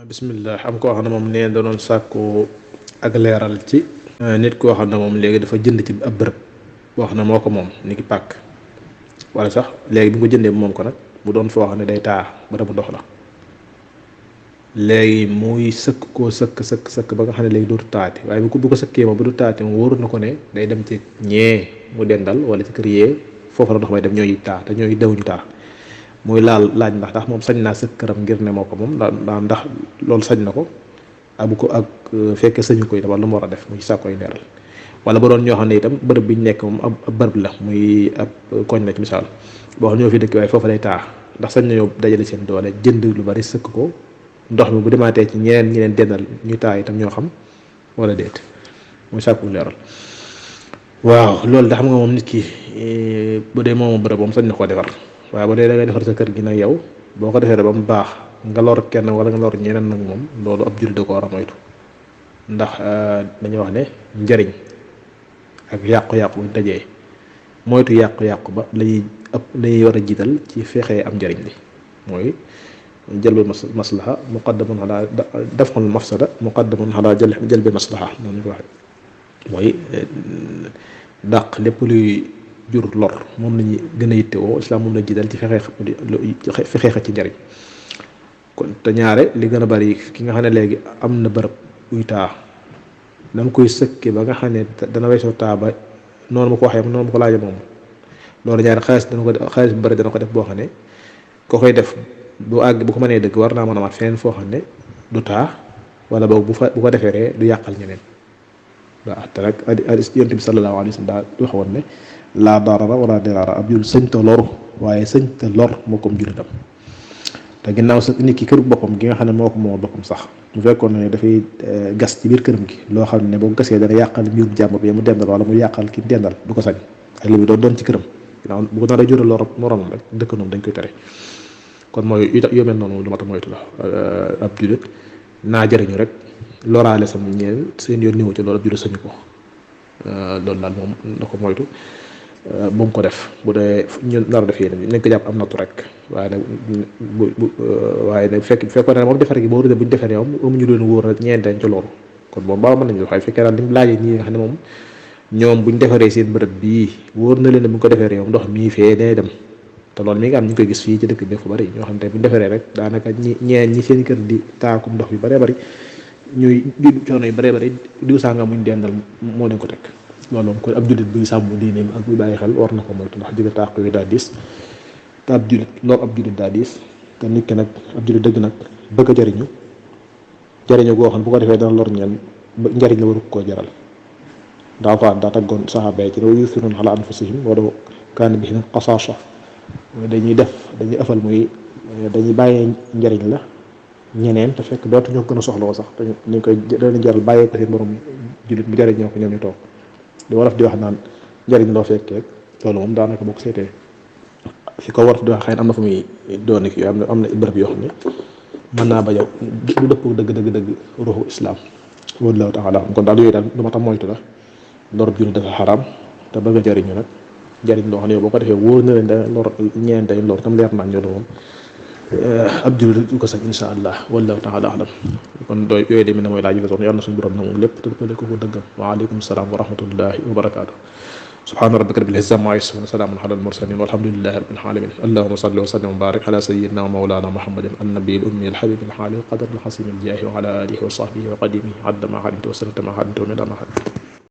bismillah am koo xam ne moom nee da doon sàkku ak leeral ci nit koo xam ne moom léegi dafa jënd ci ab bërëb boo xam ne moo ko moom ni ki pàkk wala sax léegi bi nga ko jëndee moom ko nag mu doon foo xam ne day taa bërëbu ndox la léegi muy sëkk ba nga xam ne léegi dootu taati waaye bu ko sëkkee moom bu du taati moom wóoru na ko ne day dem ci ñee mu dendal wala ci kër yee foofu la ndox may dem ñooy taa te ñooy dawuñu taa muy laaj ndax moom sañ naa sëkk këram ngir ne moo ko moom ndax loolu sañ na ko ak fekkee sañu ko itam lu mu war a def muy saa koy leeral wala ba doon ñoo xam ne itam bërëb bi ñu nekk moom ab bërëb la muy ab koñ la ci misaal boo xam ñoo fi dëkk waaye foofu lay taa ndax sañ nañoo dajale seen doole jënd lu bari sëkk ko ndox mi bu demaatee ci ñeneen dendal ñu taa itam ñoo xam wala déet muy sàkku leeral waaw loolu da xam nga moom nit ki bu dee moomu bërëb moom sañ na koo defar waaye bu dee da ngay defar sa kër gi nag yow boo ko defee ba mu baax nga lor kenn wala nga lor ñeneen nag moom loolu ab jullit da ko war a moytu ndax dañuy wax ne njariñ ak yàqu-yàqu buñ dajee moytu yàqu-yàqu ba lañuy war a jiital ci fexee am njariñ li mooy jalbul maslaha muqaddamun ala daf'ul mafsada muqaddamun ala jalbil maslaha noonu ñu ko waxee mooy dàq lépp luy jur lor moom lañuy gën a yittewoo islam moom la jiital ci fexee ci njariñ kon te ñaare li gën a bari ki nga xam ne léegi am na bërëb buy taa da nga koy sëkke ba nga xam ne dana weesoo taa ba noonu ma ko waxee noonu ma ko laajee moom loolu ñaare xaalis bu bari dana ko def boo xam ne ko koy def bu ko mënee dëgg war naa mën a amaat feneen foo xam ne du taa wala boog bu ko defee ree du yàqal ñeneen waaw te nag yonent bi sallallahu alayhi wa sallam daa waxoon ne laa darara wala dirara ab jul sëñta loru waaye sëñta lor moo kom jullitam te ginnaaw sa nit ki këru boppam gi nga xam ne moo ko moo boppam sax mu fekkoon ne dafay gas ci biir këram gi loo xam ne boo gasee dana yàqal mbirum jàmm bi mu dendal wala mu yàqal ki dendal du ko sañ ak li bi doon ci këram ginnaaw bu ko nar a jural lor moromam rek dëkkanoom dañ koy tere kon mooy yu mel noonu lu mat a moytu la ab jullit naa jëriñu rek loraale sam ñeen seen yoon niwu ci loolu ab jullit sañu ko loolu daal moom na ko moytu bu mu ko def bu dee ñu nar a def yéen nañ ko jàpp am nattu rek waaye nag waaye nag fekkoon ne moom defar gi boo rëdd bu ñu defee moom amuñu doon wóor rek ñeent dañ ci loolu kon moom baax mën nañu wax waaye fekkee daal liñ laajee ñi nga xam ne moom ñoom buñ defaree seen bërëb bii wóor na leen ne bu ñu ko defee yow ndox mii fee day dem te loolu mi ngi am ñu ngi koy gis fii ci dëkk bi fu bari ñoo xam ne bu ñu defaree rek daanaka ñi seen kër di taakum ndox bi bëree bëri ñuy coono yu bëree bëri diw sàngam muñ dendal moo leen ko teg loolu moom kon ab jullit buy sàmm diineem ak buy bàyyi xel war na ko moytu ndax jóge taax yi daa diis te ab jullit daa diis te nit ki nag ab jullit dëgg nag bëgg a jariñu goo xam bu ko defee dana lor ñeen njariñ la waru koo jaral daa taggoon saxaaba yi ci ne yu'thiruuna alaa anfusihim walaw kaana bihim xasaasa dañuy ëffal muy dañuy bàyyee njariñ la ñeneen te fekk dootu ñoo gën a soxla sax dañ koy dana jaral bàyyee ko seen borom jullit mu jariñoo ko ñoom ñu toog di wolof di wax naan njariñ loo fekkee loolu moom daanaka boo ko seetee fi ko wolof di wax xëy na am na fu muy doon ki am na bërëb yoo xam ne mën naa bañ a du dëpp dëgg ruuxu islam wallahu taala kon daal yooyu daal lu ma tam moytu la lor jullit dafa xaraam te bëgg a jariñu nag njariñ loo xam ne yow boo ko defee wóor na leen da lor ñeent day lor tam leer naa ñoo moom ab jullit du ko sañ insha allah wallahu taala alam kon doy yooyu demee ne mooy laaj bi yàlla na suñu borom na moom lépp te dëppale ko dëggam waaleykum salaam wa rahmatullahi wa barakaatu subhaana rabbika rabbil izzati ammaa yasifuun salaamun alal mursaliin walhamdulillahi rabbil aalamiin allahumma salli wa sallim wa baarik ala sayyidina wa mawlana muhammadin annabiyil ummi al habibil haali qadar al hasim al jaahi wa ala alihi wa sahbihi wa qadimihi adda ma hadita wa sanata ma hadita wa mida ma hadita